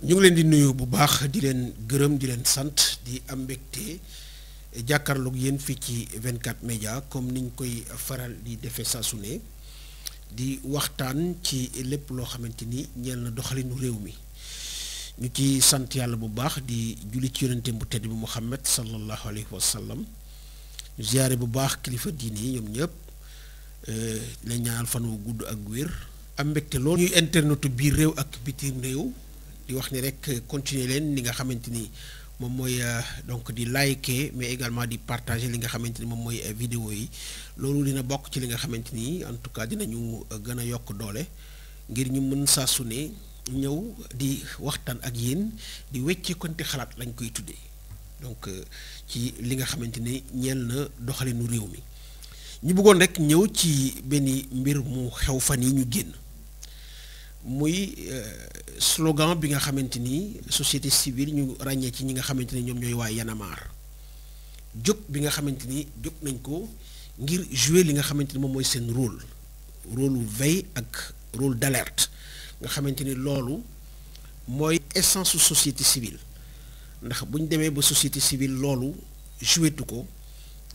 ñu ngi leen di nuyu bu baax di leen gërëm di leen sant di am mbégte jàkkaarloog yéen fii ci 24 média comme niñ koy faral di defee saa su ne di waxtaan ci lépp loo xamante ni ñeel na doxalinu réew mi ñu ci sant yàlla bu baax di julli ci yonente bu tedd bi Muhammad sallallahu alayhi wa sallam ñu ziyaare bu baax kilifa diine yi ñoom ñëpp la ñaanal fan wu gudd ak wér am mbégte loolu ñuy internetu biir réew ak bitim réew di wax ni rek continuer leen li nga xamante ni moom mooy donc di liker mais également di partager li nga xamante ni moom mooy vidéo yi loolu dina bokk ci li nga xamante ni en tout cas dinañu gën a yokk doole ngir ñu mën saa su ne ñëw di waxtaan ak yéen di wecceekonte xalaat lañ koy tuddee donc ci li nga xamante ni ñeel na doxalinu réew mi ñu bëggoon rek ñëw ci benn mbir mu xew fan yi ñu génn muy slogan bi nga xamante ni société civile ñu ràññee ci ñi nga xamante ni ñoom ñooy waa Y'en a marre jóg bi nga xamante ni jóg nañ ko ngir jouer li nga xamante ni moom mooy seen rôle veille ak rôle d'alerte nga xamante ni loolu mooy essence su société civile ndax bu ñu demee ba société civile loolu jouetu ko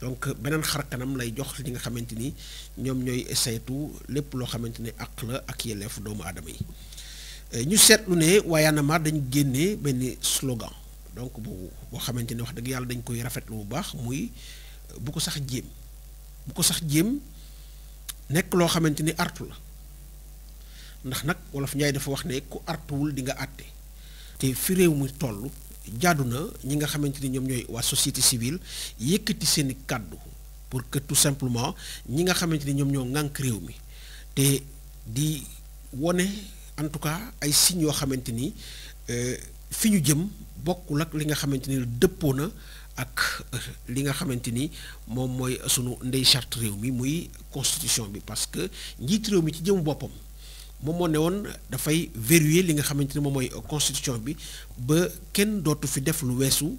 donc beneen xar kanam lay jox li nga xamante ni ñoom ñooy saytu lépp loo xamante ni àq la ak yelleefu doomu aadama yi ñu seetlu ne waa Y'en a marre dañu génnee benn slogan donc boo xamante ni wax dëgg yàlla dañ koy rafetlu bu baax muy bu ko sax jéem nekk loo xamante ni artu la ndax nag wolof Njaay dafa wax ne ku artuwul di nga àtte te fi réew mi toll jaadu na ñi nga xamante ni ñoom ñooy waa société civile yëkkati seeni kàddu pour que tout simplement ñi nga xamante ni ñoom ñoo ŋànk réew mi te di wone en tout cas ay signes yoo xamante ni fi ñu jëm bokkul ak li nga xamante ni dëppoo na ak li nga xamante ni moom mooy sunu ndey charte réew mi muy constitution bi parce que njiit réew mi ci jëm boppam moom moo ne woon dafay verrouiller li nga xamante ni moom mooy constitution bi ba kenn dootu fi def lu weesu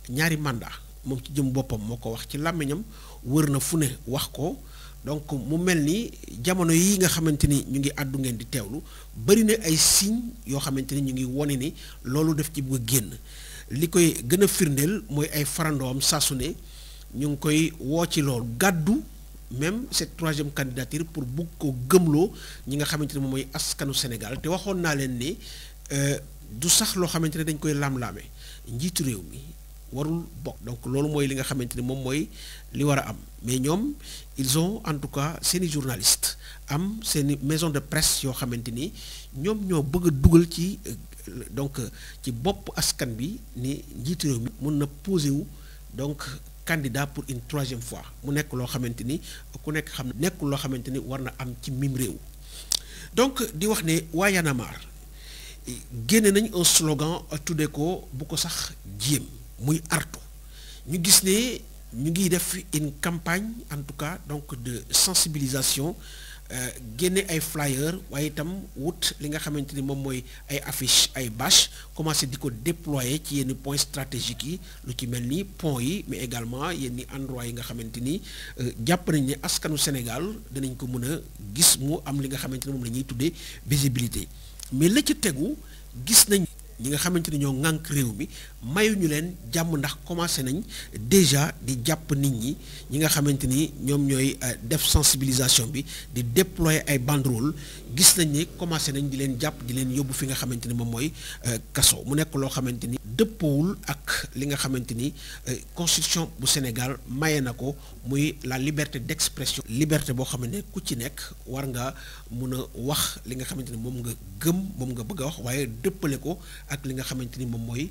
ñaari mandat moom ci jëm boppam moo ko wax ci làmmiñam wër na fu ne wax ko donc mu mel ni jamono yi nga xamante ni ñu ngi àddu ngeen di teewlu bari na ay signes yoo xamante ni ñu ngi wone ni loolu def ci bëgg a génn li koy gën a firndeel mooy ay farandoom saa su ne ñu ngi koy woo ci loolu gàddu même cette troisième candidature pour bugg ko gëmloo ñi nga xamante ne moom mooy askanu Sénégal te waxoon naa leen ni du sax loo xamante ne dañ koy laam-laame njiitu réew mi warul bokk donc loolu mooy li nga xamante ni moom mooy li war a am mais ñoom ils ont en tout cas seeni journalistes am seeni maison de presse yoo xamante ni ñoom ñoo bëgg a dugal ci donc ci bopp askan bi ni njiitu réew mi mun na posé wu donc candidat pour une troisième fois mu nekk loo xamante ni ku nekk xam nekkul loo xamante ni war na am ci mim réew donc di wax ne waa Y'en a marre génne nañ un slogan tuddee ko bu ko sax jéem muy artu ñu gis ne ñu ngi def une campagne en tout cas donc de sensibilisation génne ay flyer waaye itam wut li nga xamante ni moom mooy ay affiche ay bâche commencé di ko déployer ci yenn points stratégiques yi lu ci mel ni pont yi mais également yenn endroits yi nga xamante ni jàpp nañ ne askanu Sénégal dinañ ko mën a gis mu am li nga xamante ni moom la ñuy tuddee visibilité mais la ci tegu gis nañ ñi nga xamante ni ñoo ŋànk réew mi mayuñu leen jàmm ndax commencé nañ déjà di jàpp nit ñi ñi nga xamante ni ñoom ñooy def sensibilisation bi di déployer ay banderole gis nañ ni commencé nañ di leen jàpp di leen yóbbu fi nga xamante ni moom mooy kaso mu nekk loo xamante ni dëppoowul ak li nga xamante ni constitution bu Sénégal maye na ko muy la liberté d'expression liberté boo xam ne ku ci nekk war nga mun a wax li nga xamante ni moom nga gëm moom nga bëgg a wax waaye dëppale ko ak li nga xamante ni moom mooy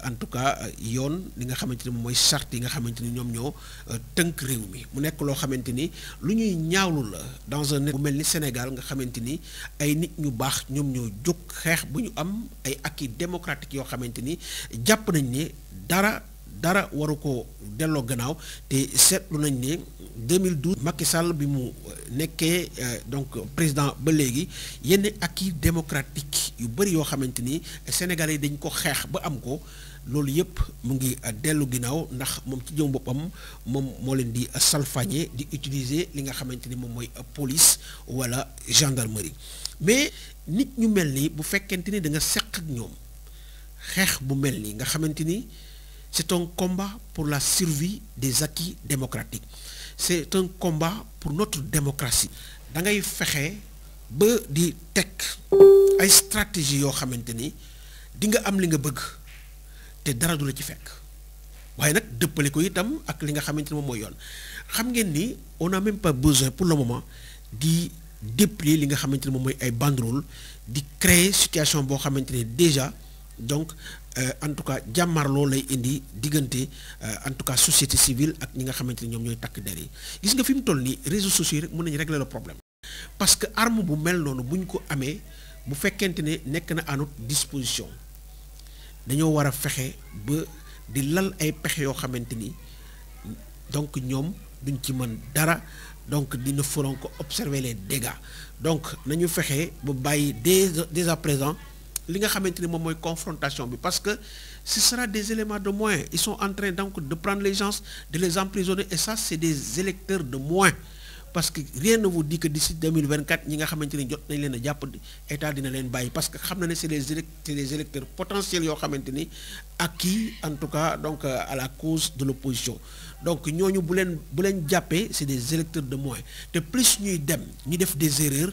en tout cas yoon li nga xamante ni moom mooy charte yi nga xamante ni ñoom ñoo tënk réew mi mu nekk loo xamante ni lu ñuy ñaawlu la dans un bu mel ni Sénégal nga xamante ni ay nit ñu baax ñoom ñoo jóg xeex bu ñu am ay acquis démocratique yoo xamante ni jàpp nañ ne dara waru ko delloo gannaaw te seetlu nañ ne 2012 Macky Sall bi mu nekkee donc président ba léegi yenn acquis démocratique yu bëri yoo xamante ni Sénégalais yi dañ ko xeex ba am ko loolu yëpp mu ngi dellu ginnaaw ndax moom ci jëm boppam moom moo leen di salfañe di utiliser li nga xamante ni moom mooy police wala gendarmerie mais nit ñu mel ni bu fekkente ni da nga seq ak ñoom xeex bu mel ni nga xamante ni c'est un combat pour la survie des acquis démocratiques c'est un combat pour notre démocratie da ngay fexe ba di teg ay stratégie yoo xamante ni di nga am li nga bëgg te dara du la ci fekk waaye nag dëppale ko itam ak li nga xamante ni moom mooy yoon xam ngeen ni on n'a même pas besoin pour le moment di déplier li nga xamante ni moom mooy ay banderole di créer situation boo xamante ni déjà donc en tout cas jàmmarloo lay indi diggante en tout cas société civile ak ñi nga xamante ni ñoom ñooy takk der yi gis nga fi mu toll nii réseaux sociaux yi rek mën nañu régler le problème parce que arme bu mel noonu bu ñu ko amee bu fekkente ne nekk na à notre disposition dañoo war a fexe ba di lal ay pexe yoo xamante ni donc ñoom duñ ci mën dara donc dina feront que observer les dégâts donc nañu fexe ba bàyyi dès à présent li nga xamante ni moom mooy confrontation bi parce que ce sera des éléments de moins ils sont en train donc de prendre les gens de les emprisonner et ça c'est des électeurs de moins parce que rien ne vous dit que d'ici 2024 ñi nga xamante ni jot nañ leen a jàpp état dina leen bàyyi parce que xam na ne c'est des électeurs potentiels yoo xamante ni acquis en tout cas donc à la cause de l'opposition donc ñooñu bu leen jàppee c'est des électeurs de moins te plus ñuy dem ñu def des erreurs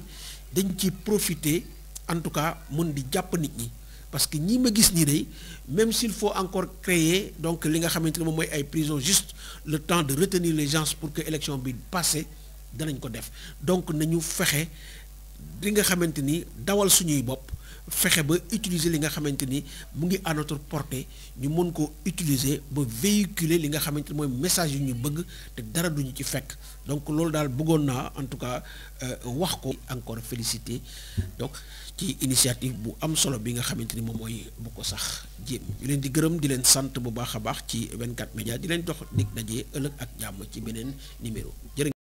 dañ ci profiter en tout cas mën di jàpp nit ñi parce que ñi ma gis nii day même s'il faut encore créer donc li nga xamante ni moom mooy ay prisons juste le temps de retenir les gens pour que élection bi passé danañ ko def donc nañu fexe li nga xamante ni dawal suñuy bopp fexe ba utiliser li nga xamante ni mu ngi à notre portée ñu mën ko utiliser ba véhiculer li nga xamante ni mooy message yu ñu bëgg te dara duñu ci fekk donc loolu daal bëggoon naa en tout cas wax ko encore féliciter donc ci initiative bu am solo bi nga xamante ni moom mooy bu ko sax jéem ñu leen di gërëm di leen sant bu baax a baax ci 24 médias di leen jox dig daje ëllëg ak jàmm ci beneen numéro jërë